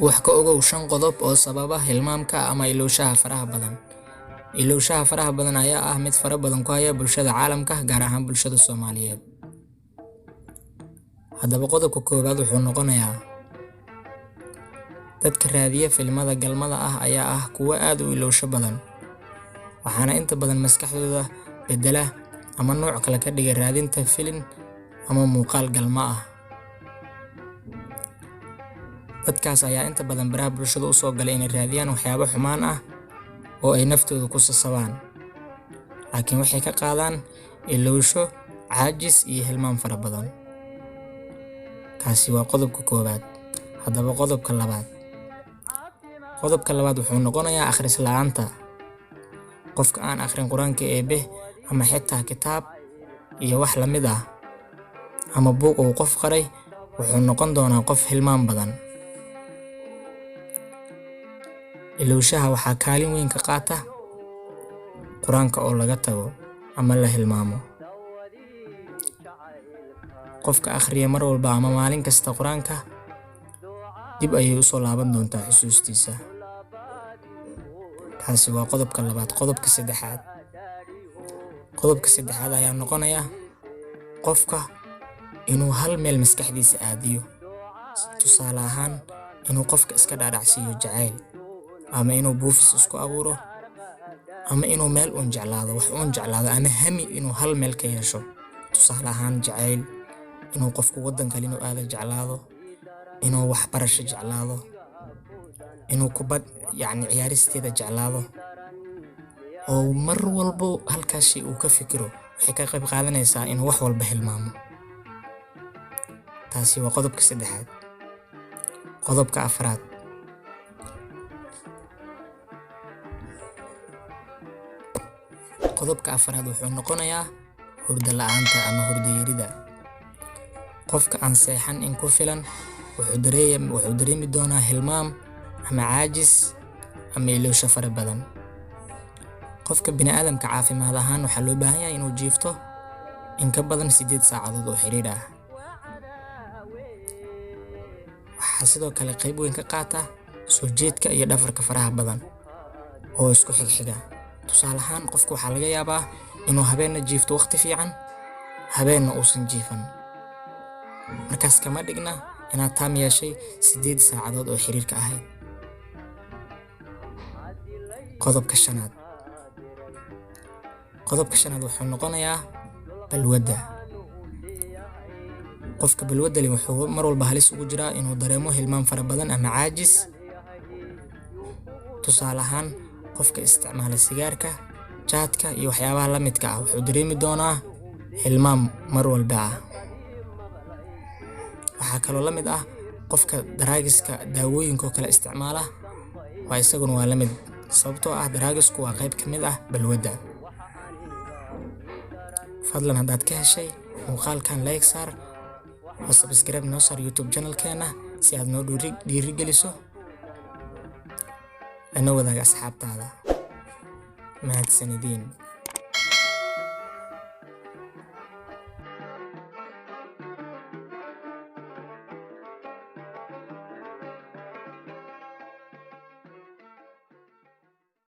Wax ka ogow 5 qodob oo sababa hilmaamka ama ilowshaha faraha badan. Ilowshaha faraha badan ayaa ah mid fara badan ku haya bulshada caalamka, gaar ahaan bulshada Soomaaliyeed. Haddaba qodobka koowaad wuxuu noqonayaa dadka raadiya filimada galmada ah ayaa ah kuwo aad u ilowsho badan, waxaana inta badan maskaxdooda beddela ama nooc kale ka dhiga raadinta filin ama muuqaal galmo ah. Dadkaas ayaa inta badan baraha bulshada u soo galay inay raadiyaan waxyaabo xumaan ah oo ay naftooda ku sasabaan, laakiin waxay ka qaadaan ilowsho, caajis iyo hilmaam fara badan. Kaasi waa qodobka koowaad. Haddaba qodobka labaad. Qodobka labaad wuxuu noqonayaa akhris la'aanta. Qofka aan akhrin Quraanka Eebe ama xitaa kitaab iyo wax la mid ah ama buug uu qof qoray, wuxuu noqon doonaa qof hilmaam badan. Ilowshaha waxaa kaalin weyn ka qaata Quraanka oo laga tago ama la hilmaamo. Qofka akhriya mar walba ama maalin kasta Quraanka dib ayay u soo laaban doontaa xusuustiisa. Kaasi waa qodobka labaad. Qodobka saddexaad. Qodobka saddexaad ayaa noqonaya qofka inuu hal meel maskaxdiisa aadiyo. Tusaale ahaan, inuu qofka iska dhaadhacsiiyo jacayl, ama inuu buufis isku abuuro, ama inuu meel uun jeclaado, wax uun jeclaado, ama hami inuu hal meel ka yeesho. Tusaale ahaan, jacayl, inuu qofku waddan kale inuu aado jeclaado, inuu waxbarasho jeclaado, inuu kubad yacni ciyaaristeeda jeclaado, oo mar walbo halkaas shay uu ka fikiro, waxay ka qayb qaadanaysaa inuu wax walba hilmaamo. Taasi waa qodobka saddexaad. Qodobka afraad. Qodobka afraad wuxuu noqonayaa hurdo la'aanta ama hurdo yarida. Qofka aan seexan in ku filan wuxuu dareemi doonaa hilmaam ama caajis ama ilowsho fara badan. Qofka bini'aadamka caafimaad ahaan waxaa loo baahan yahay inuu jiifto in ka badan 8 saacadood oo xiriir ah. Waxaa sidoo kale qayb weyn ka qaata soo jeedka iyo dhafarka faraha badan oo isku xigxiga. Tusaale ahaan, qofka waxaa laga yaabaa inuu habeenna jiifto waqti fiican, habeenna uusan jiifan. Markaas kama dhigna inaad taam yeeshay 8 saacadood oo xiriirka ahayd. Qodobka shanaad. Qodobka shanaad wuxuu noqonayaa balwadda. Qofka balwadda leh wuxuu mar walba halis ugu jiraa inuu dareemo hilmaam fara badan ama caajis. Tusaale ahaan, qofka isticmaala sigaarka, jaadka iyo waxyaabaha la midka ah wuxuu dareemi doonaa hilmaam mar walba ah. Waxaa kaloo la mid ah qofka daraagiska daawooyinka oo kale isticmaala, waa isaguna waa la mid, sababtoo ah daraagisku waa qayb ka mid ah balwadda. Fadlan haddaad ka heshay muuqaalkan like saar oo subscribe noo saar YouTube channelkeena si aad noo dhiirigeliso, lana wadaag asxaabtaada. Mahadsanidin.